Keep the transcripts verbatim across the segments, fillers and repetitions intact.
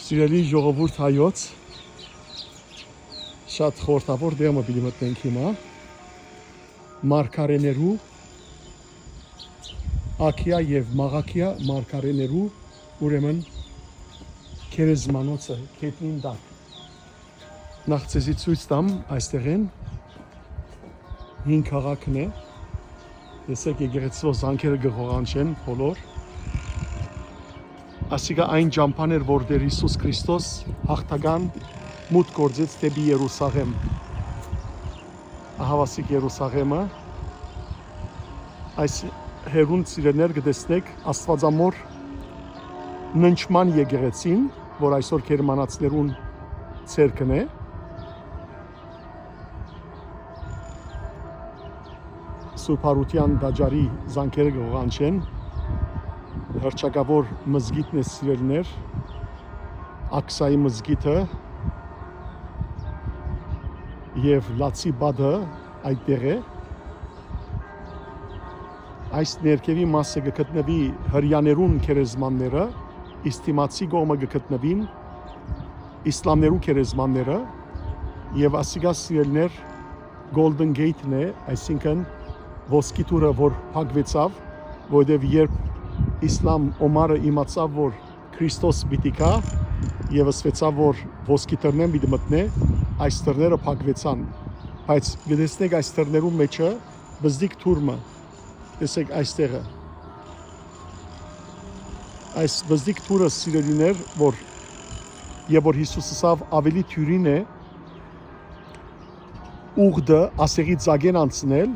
Սիրելի ժողովուրդ հայոց, շատ խորհրդավոր տեղ մը պիտի մտնենք հիմա։ Մարգարեներու, Աքիա եւ Մաղաքիա մարգարեներու, ուրեմն, գերեզմանոցը, գետնին տակ։ Նախ ձեզի ցոյց տամ այստեղէն, հին քաղաքն է։ Տեսեք, եկեղեցւոյ զանգերը կը ղողանչեն բոլոր։ Ասիկա այն ճամբան էր, որ Տէր Յիսուս Քրիստոս յաղթական մուտք գործեց դէպի Երուսաղէմ։ Ահա ասիկ Երուսաղէմը։ Այս հեռուն, սիրելիներ, կը տեսնէք Աստուածամոր ննջման եկեղեցին, որ այսօր գերմանացիներուն ձեռքն է։ Սուրբ Յարութեան տաճարի զանգերը կը ղողանչեն։ Հռչակաւոր մզկիթն է, սիրելիներ, Աքսայի մզկիթը եւ լացի պատը այդտեղ է։ Այս ներքեւի մասը կը գտնուի հրեաներուն գերեզմանները, իսկ դիմացի կողմը կը գտնուին իսլամներու գերեզմանները, եւ ասիկա, սիրելիներ, Golden Gate-ն է, այսինքն՝ ոսկի դուռը, որ փակուեցաւ, որովհետեւ երբ Իսլամ Օմարը իմացաւ, որ Քրիստոս պիտի գայ, եւ ըսուեցաւ, որ ոսկի դռնէն պիտի մտնէ, այս դռները փակուեցան։ Բայց կը տեսնէք այս դռներու մէջը բզդիկ դուռ մը, տեսեք այստեղը։ Այս բզդիկ դուռը, սիրելիներ, որ, եւ որ Յիսուս ըսաւ, աւելի դիւրին է ուղտը ասեղի ծակէն անցնել,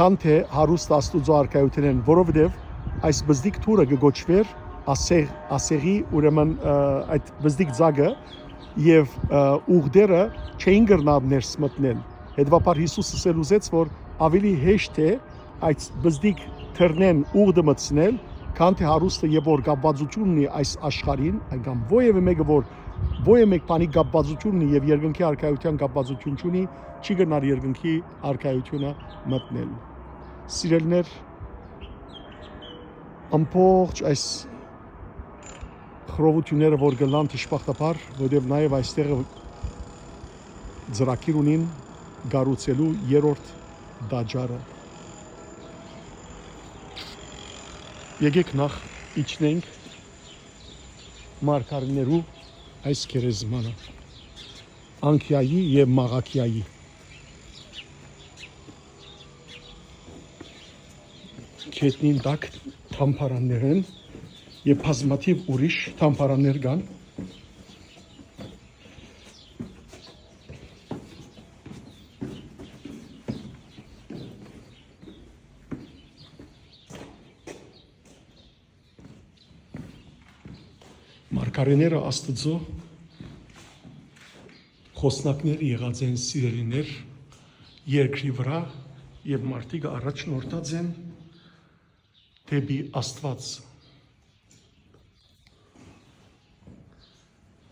քան թէ հարուստը Աստուծոյ արքայութենէն, որովհետեւ այս բզդիկ դուռը կը կոչուէր ասեղ-, ասեղի, ուրեմն, ը, այդ բզդիկ ծակը, եւ, ը, ուղտերը չէին կրնար ներս մտնել։ Հետեւաբար Յիսուս ըսել ուզեց, որ աւելի հեշտ է այդ բզդիկ դռնէն ուղտը մտցնել, քան թէ հարուստը, եւ որ կապվածութիւն ունի այս աշխարհին, այն կամ որեւէ մէկը, որ որեւէ մէկ բանի կապվածութիւն ունի եւ երկնքի արքայութեան կապվածութիւն չունի, չի կրնար երկնքի արքայութիւնը մտնել։ Սիրելիներ, ամբողջ այս խռովութիւնները, որ կ'ըլլան, դժբախտաբար, որտեւ նաեւ այստեղ ծրագիր ունին կառուցելու երրորդ տաճարը։ Եկեք նախ իջնենք մարգարիներու այս գերեզմանը, Անկիայի եւ Մաղաքիայի։ Գետնին տակ թամբարաններէն եւ բազմաթիւ ուրիշ թամբարաններ կան։ Մարգարեները Աստուծոյ խօսնակներ եղած են, սիրելիներ, երկրի վրայ, եւ մարդիկ առաջնորդած են դէպի Աստուած։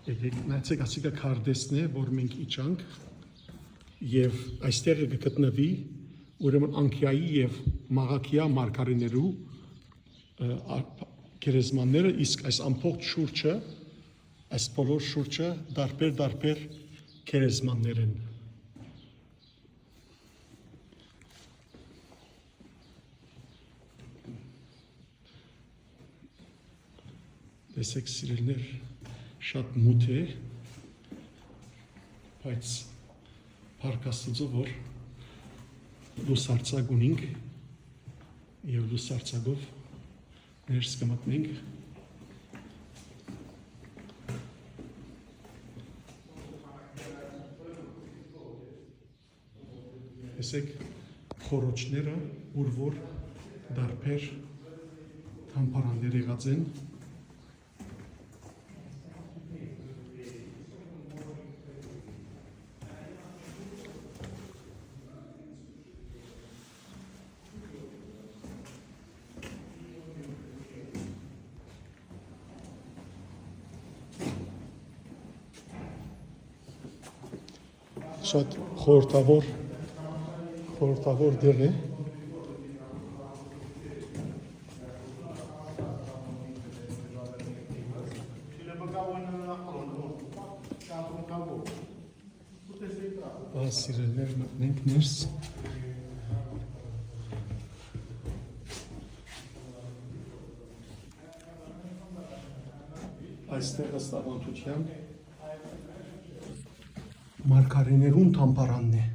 Եկեք նայեցեք, ասիկա քարտէսն է, որ մենք իջանք, եւ այստեղ կը գտնուի, ուրեմն, Անկիայի եւ Մաղաքիա մարգարեներու, ը, ա-, գերեզմանները, իսկ այս ամբողջ շուրջը, այս բոլոր շուրջը տարբեր-տարբեր գերեզմաններ են։ Տեսեք, սիրելիներ, շատ մութ է, բայց փառք Աստուծոյ, որ լուսարձակ ունինք, եւ լուսարձակով ներս կը մտնենք։ Տեսեք խորոչները, ուր որ տարբեր թամբարաններ եղած են։ Շատ խորհրդավոր, խորհրդավոր տեղ է։ Ա, սիրելիներ, մտնենք ներս։ Այստեղ ըստ ավանդութեան մարգարէներուն թամբարանն է։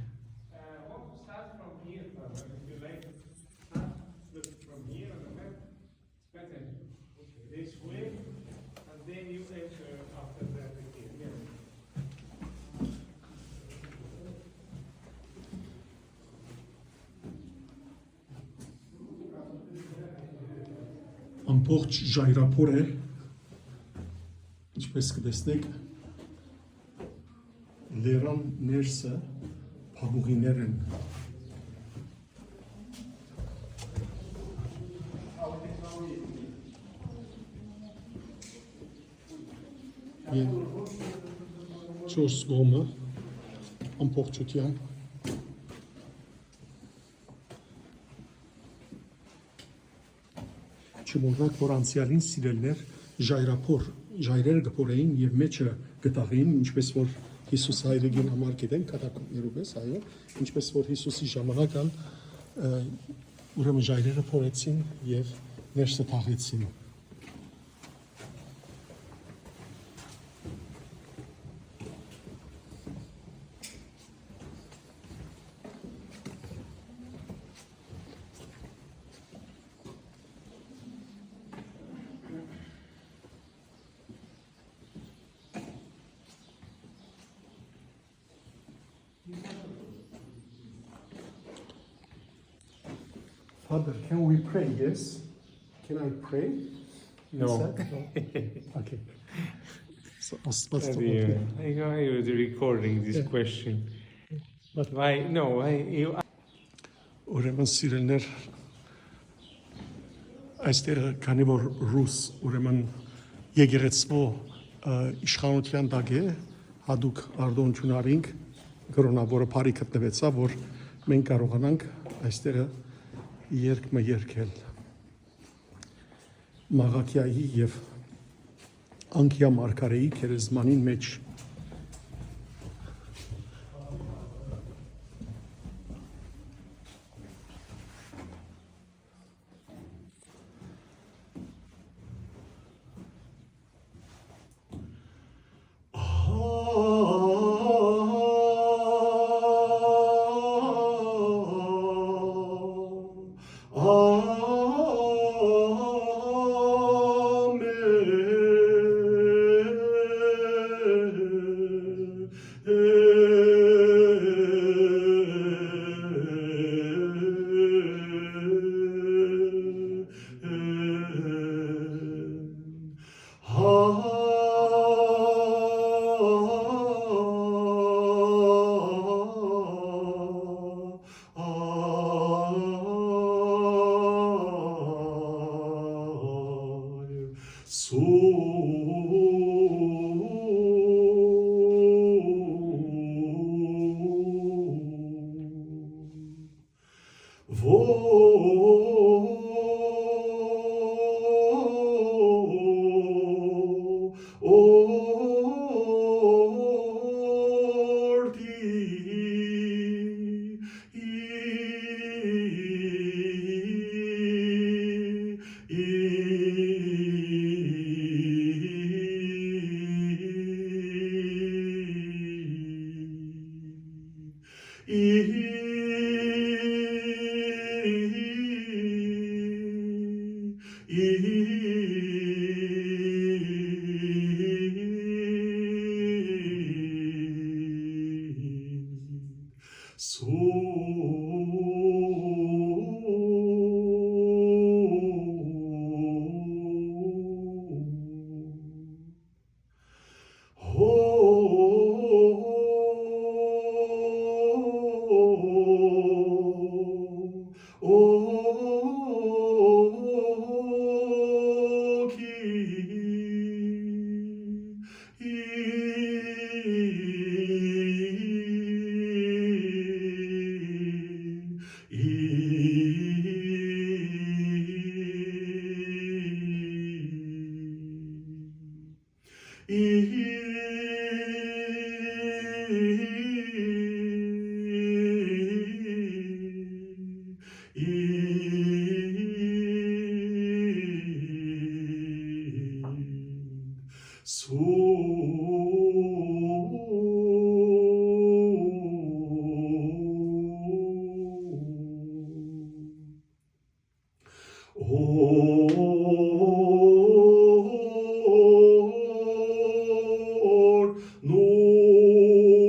This way, and then you enter after that again. Yes. Ամբողջ ժայռափոր է, ինչպես կը տեսնէք, լերան ներսը փամուղիներ են։ Ե-, չորս կողմը ամբողջութեան։ Չմոռնաք, որ անցեալին, սիրելիներ, ժայռափոր, ժայռերը կը փորեին եւ մէջը կը թաղէին, ինչպես որ Յիսուս հայրը կին համար գիտեն, կատակոմբներու պես, այո, ինչպես որ Յիսուսի ժամանակ ան, ը, ուրեմն ժայռերը փորեցին եւ ներսը թաղեցին։ Father, can we pray? Yes. Can I pray? No. Is that? No. Okay. So, I'll, I'll stop. Maybe, uh, I know I was recording this question. But why? No, why you Ուրեմն, սիրելիներ, այստեղ, քանի որ ռուս, ուրեմն, եկեղեցվո, ը, իշխանության տակ է, հատուկ արտօնչուն արինք կրոնը, որը բարի գտնուեցաւ, որ մենք կարողանանք այստեղ երգ մը երգել։ Մաղաքիայի եւ անկիա մարգարէի գերեզմանին մէջ։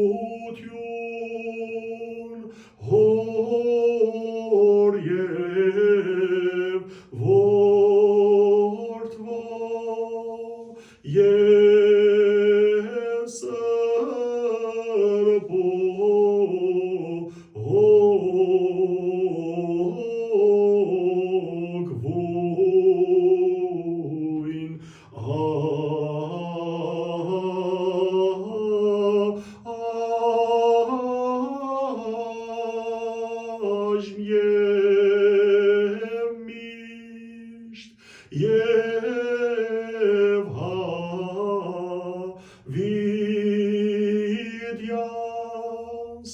Օրհնութիւն Հօր եւ Որդւոյ եւ Սուրբ Հոգիին, այժմ եւ միշտ եւ յաւիտեանս յաւիտեանս։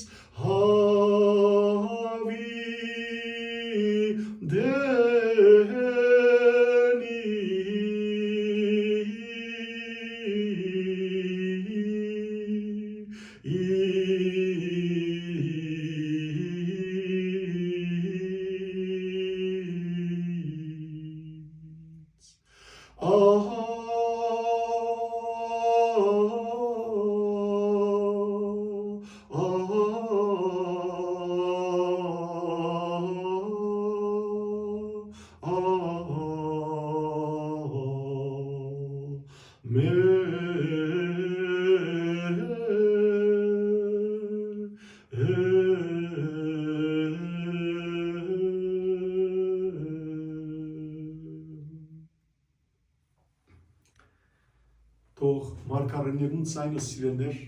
Թող մարգարէներուն ձայնը, սիրելիներ,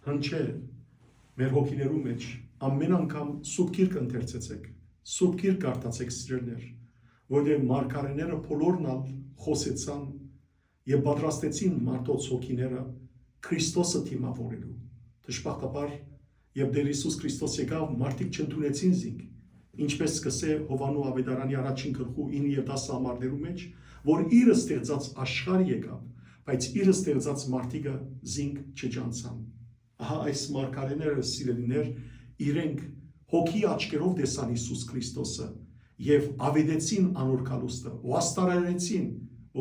հնչէ մեր հոգիներու մէջ, ամէն անգամ Սուրբ Գիրքը ընթերցեցէք, Սուրբ Գիրք կարդացէք, սիրելիներ, որովհետեւ մարգարէները բոլորն ալ խօսեցան եւ պատրաստեցին մարդոց հոգիները Քրիստոսը դիմաւորելու։ Դժբախտաբար, երբ Տեր Յիսուս Քրիստոս եկաւ, մարդիկ չընդունեցին զինք, ինչպէս կ'ըսէ Յովհաննէ աւետարանի առաջին գլխու ինը եւ տասը համարներու մէջ, որ իրը ստեղծած աշխարհ եկաւ, բայց իրը ստեղծած մարդիկը զինք չճանչցան։ Ահա այս մարգարէները, սիրելիներ, իրենք հոգի աչքերով տեսան Յիսուս Քրիստոսը եւ աւետեցին անոր գալուստը ու աստարարեցին,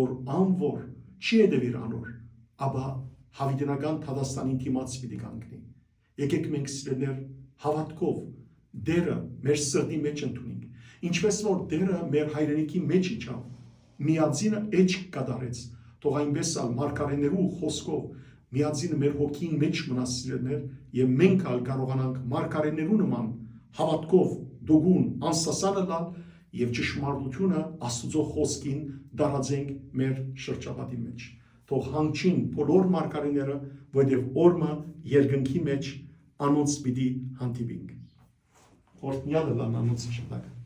որ ան որ չի հետեւիր անոր, ապա յաւիտենական դատաստանին դիմաց պիտի կանգնի։ Եկէք մենք, սիրելիներ, հաւատքով Տերը մեր սրտի մէջ ընդունենք, ինչպէս որ Տերը մեր հայրենիքի մէջ իջաւ, միածինը էջ կատարեց, թող այնպէս ալ մարգարէներու խօսքով միածինը մեր հոգին մէջ մնայ, սիրելիներ, եւ մենք ալ կարողանանք մարգարէներու նման հաւատքով դուգուն անսասան ըլլալ եւ ճշմարտութիւնը Աստուծոյ խօսքին տարածենք մեր շրջապատի մէջ։ Թող հանգչին բոլոր մարգարէները, որովհետեւ օր մը երկնքի մէջ անոնց պիտի հանդիպինք։ Օրհնեալ ըլլան անոնց շտակը։